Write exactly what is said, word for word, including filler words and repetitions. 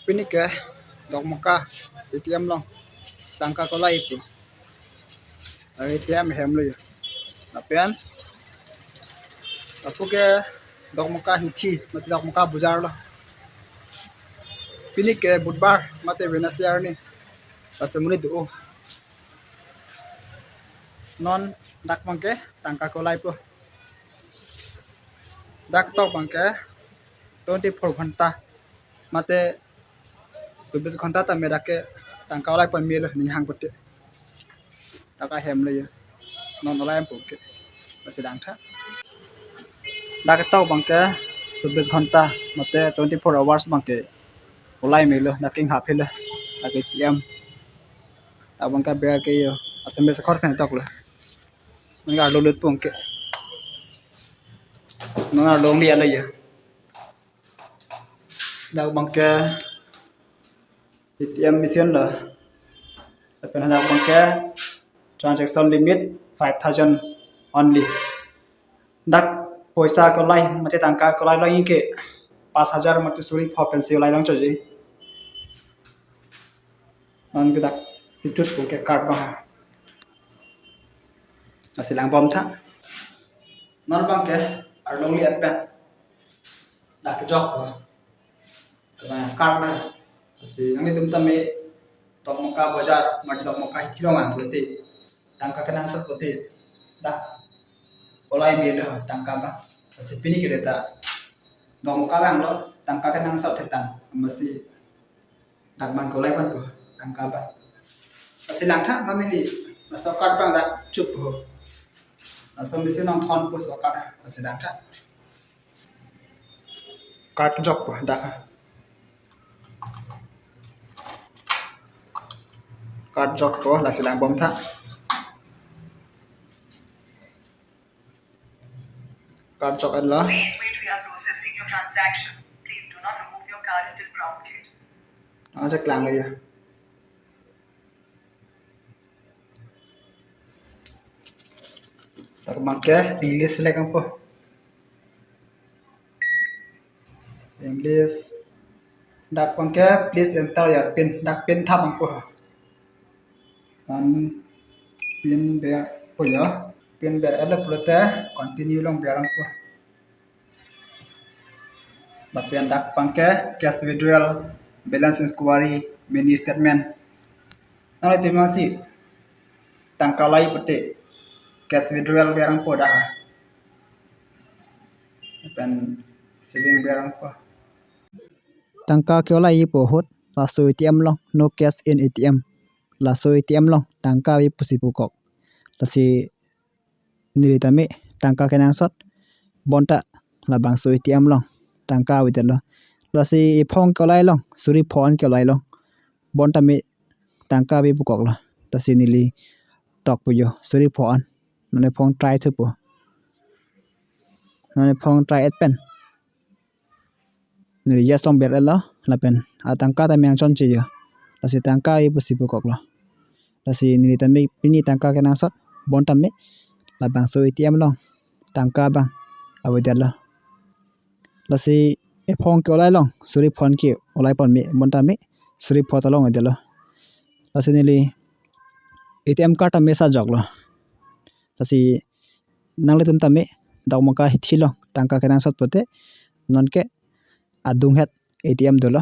Pini ke Dokmoka A T M along tangka kolai pu. A T M hemlo ya. Lapen lapu ke Dokmoka hithi mate Dokmoka bojar lo. Pini ke Budhbar mate Wednesday arni. Lasi monit do. Non dak abangke tangka kolai pu. Dak tok abangke twenty-four ghonta mate chobis ghonta tame dak ke tangka olai pon melo ning hang pute. Dak ahemlo ya. Non olai pu ke. Lasi langtha. Dak tok abangke chobis ghonta mate twenty-four hours abangke olai melo, dak king hap helo. Dak A T M. Dak abangke ber ke yo. Asem bes khor kan tok lo. Nang arlo lut pu ke. Nang arlo liya lo ya. Dak abangke A T M machine lo. Lapen dak abangke transaction limit five thousand only. Dak poisa kolai mate tangka kolai lo ke pas hajar mate suri pho pensi olai long choji. Non ke dak pichut pu ke card abang. Lasi langbom tha. Non abangke arlo liya pen. Dak kejok pu. Kena card na. Lasi nanglitum tame Dokmoka bojar mate Dokmoka hithi along an pulote tangka kenangsot pulote dak olai melo tangka abang. Lasi pini ke ta Dokmoka abang lo tangka kenangsot thetan. Amatsi dak abang kolai pon pu tangka abang. Lasi langtha kami ni laso card abang dak chup pu. Laso machine nang thon pu laso card, lasi langtha. Card jok pu dak. Card jok pu, lasi langbom tha. Card jok en lo. Please wait, we are processing your transaction. Please do not remove your card until prompted. Ajak lang lo ya. Dak abangke English select nangpo. English. Dak abangke please enter your pin. Dak pin thap nangpo. Dan pin ber po ya. Pin ber-et lo pulote continue along ber nangpo. Lapen dak abangke cash withdrawal, balance inquiry, mini statement. Nanglitum amatsi tangka olai pute cash withdrawal ber nangpo dak. Lapen saving ber nangpo. Tangka ke-olai pu ahut laso A T M along, no cash in A T M. Laso A T M along tangka ave pusi pukok. Lasi neli tame tangka kenangsot bonta labangso A T M along tangka avedetlo. Lasi ephong ke-olai along, suri pho an ke-olai along bonta me tangka ave pukoklo. Lasi neli tok pu yo, suri pho an. Non ephong try thupo. Non ephong try-et pen neli yes along ber-et lo, lapen atangka tame angchon che yo. Lasi tangka ave pusi pukoklo. Lasi neli tame pini tangka kenangsot, bonta me labangso A T M along tangka abang avedetlo. Lasi ephong ke-olai along suri pho an ke-olai pon me, bonta me suri pho ta long avedetlo. Lasi neli A T M card tame sa joklo. Lasi nanglitum tame Dokmoka hithi along tangka kenangsot pute non ke adung het A T M dolo.